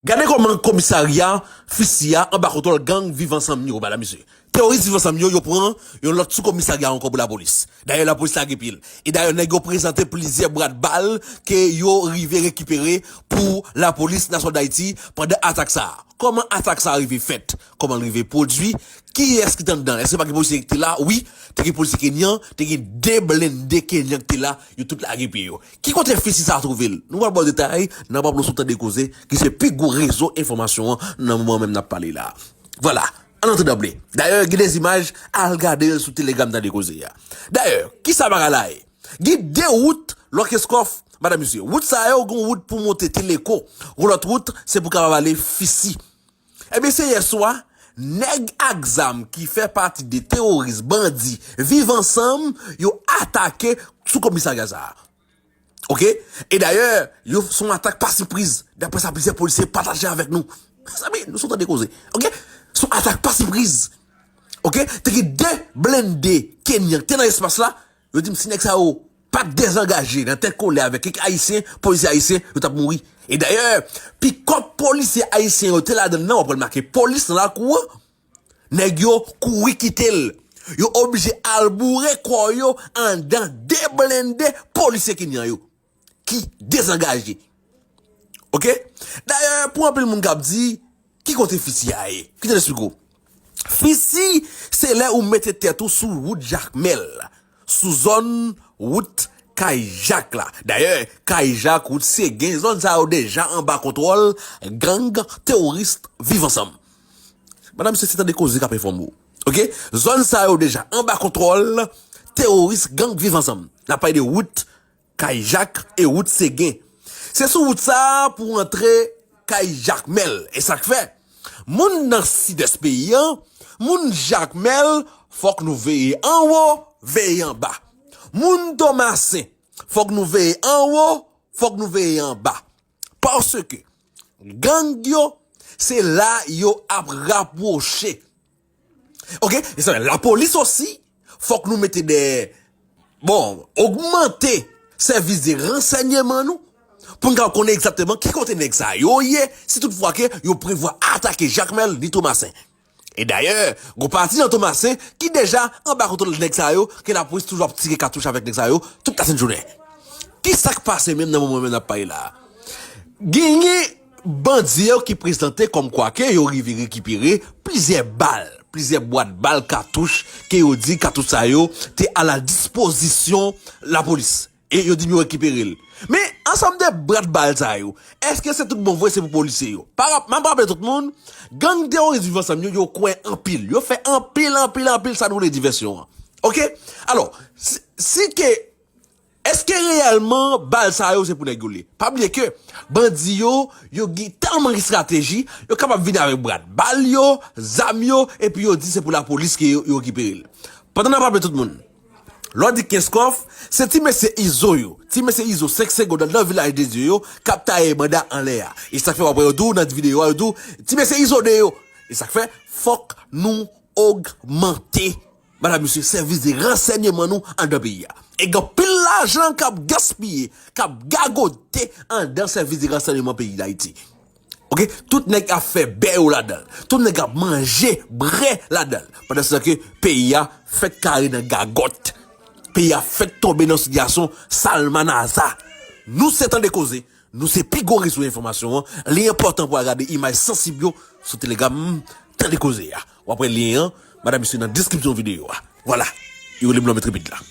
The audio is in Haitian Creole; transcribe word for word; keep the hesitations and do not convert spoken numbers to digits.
Gade kòman komisarya Fisi a anba kontwòl gang Viv Ansanm yo, madam, mesye. Teworis Viv Ansanm yo, yo pran yon lòt sou komisarya ankò pou lapolis. Dayè, lapolis lage pye l. E dayè, nèg yo prezante plizyè bwat bal ke yo rive rekipere pou lapolis nasyonal Dayiti pandan atak sa a. Kòman atak sa a rive fèt? Kòman l rive pwodui? Kiyès ki t anndan? Èske pa gen polisye ki te la? Wi, te gen polisye kenyan, te gen de blende kenyan ki te la, yo tout lage pye yo. Ki kote Fisi sa a twouve l? Nou pral ba w detay nan Pablo sou Tande Koze, ki se pi gwo rezo enfòmasyon an nan moman menm n ap pale la. Vwala, ann antre danble. Dayè, gen de imaj, al gade l sou Telegram Tande Koze a. Dayè, kisa bagay la ye? Gen de wout, Lòkeskòf, madam, mesye. Wout sa yo, gen wout pou monte Teleko. Gen lòt wout, se pou kapab ale Fisi. Ebyen, se yè swa, nèg ak zam ki fè pati de teworis bandi Viv Ansanm, yo atake sou komisarya sa a. Oke? E dayè, yo se yon atak pa sipriz. Daprè sa plizyè polisye pataje avèk nou. Mezanmi, nou sou Tande Koze. Oke? Se yon atak pa sipriz. Oke? Te gen de blende kenyan ki te nan espas la. Yo di m si nèg sa yo pa t dezangaje nan tèt kole avèk kèk ayisyen, polisye ayisyen, yo t ap mouri. E dayè, pikòp polisye ayisyen yo te ladan l nan, w ap wè l make polis nan lakou an. Nèg yo kouri kite l. Yo oblije al boure kò yo anndan de blende polisye kenyan yo ki dezangaje. Oke? Dayè, pou anpil moun k ap di, ki kote Fisi a ye? Kite m esplike w. Fisi, se lè ou mete tèt ou sou wout Jakmèl, sou zòn wout Kay Jak la. Dayè, Kay Jak, wout Segen, zòn sa yo deja anba kontwòl gang teworis Viv Ansanm. Madam, se Tande Koze k ap enfòme w. Oke? Zòn sa yo deja anba kontwòl teworis gang Viv Ansanm. N ap pale de wout Kay Jak e wout Segen. Se sou wout sa a pou w antre Kay Jakmèl. E sa k fè, moun nan sidès peyi an, moun Jakmèl, fòk nou veye anwo, veye anba. Moun Tomasen, fòk nou veye anwo, fòk nou veye anba. Paske gang yo, se la yo ap rapwoche. Oke? E sa, lapolis osi, fòk nou mete de, bon, ogmante sèvis de ransèyman nou, pou n ka konnen egzakteman ki kote nèg sa yo ye, si toutfwa ke yo prevwa atake Jakmèl ni Tomasen. E dayè, gon pati nan Tomasen ki deja anba kontwòl nèg sa yo, ke lapolis toujou ap tire katouch avèk nèg sa yo, tout la sent jounen. Ki sa k pase menm nan moman menm n ap pale la a? Genyen bandi yo ki prezante kòmkwa ke yo rive rekipere plizyè bal, plizyè bwat bal katouch ke yo di katouch sa yo te a la dispozisyon lapolis. E yo di m yo rekipere l. Men, ansanm de bwat bal sa yo, èske se tout bon vre se pou polisye yo? Pa rap-, m ap raple tout moun, gang teworis Viv Ansanm yo, yo kwè anpil. Yo fè anpil, anpil, anpil sa nou rele divèsyon an. Oke? Alò, si, si ke Èske reyèlman bal sa yo se pou nèg yo li? Pa bliye ke bandi yo, yo gen tèlman estrateji, yo kapab vin avèk bwat bal yo, zam yo, epi yo di se pou lapolis ke yo, yo rekipere l. Pandan n ap raple tout moun, lè w di Kenskòf, se ti mesye Izo yo, ti mesye Izo senk segonn nan Vilaj de Dye yo k ap taye banda anlè a. E sa k fè w ap wè yo di w nan videyo a, yo di w, ti mesye Izo de yo. E sa k fè, fòk nou ogmante, madam, mesye, sèvis de ransèyman nou anndan peyi a. E gen anpil lajan k ap gaspiye, k ap gagote anndan sèvis de ransèyman peyi Dayiti. Oke? Tout nèg ap fè bè yo ladan l. Tout nèg ap manje brè ladan l. Pandan se tan ke peyi a fèk kare nan gagòt. Peyi a fèk tonbe nan sitiyasyon salmanaza. Nou se Tande Koze. Nou se pi gwo rezo enfòmasyon an. Li enpòtan pou w al gade imaj sansib yo sou Telegram Tande Koze a. W ap wè lyen an, madam, mesye, nan deskripsyon videyo a. Vwala. Yo rele m Lòm Entrepid la.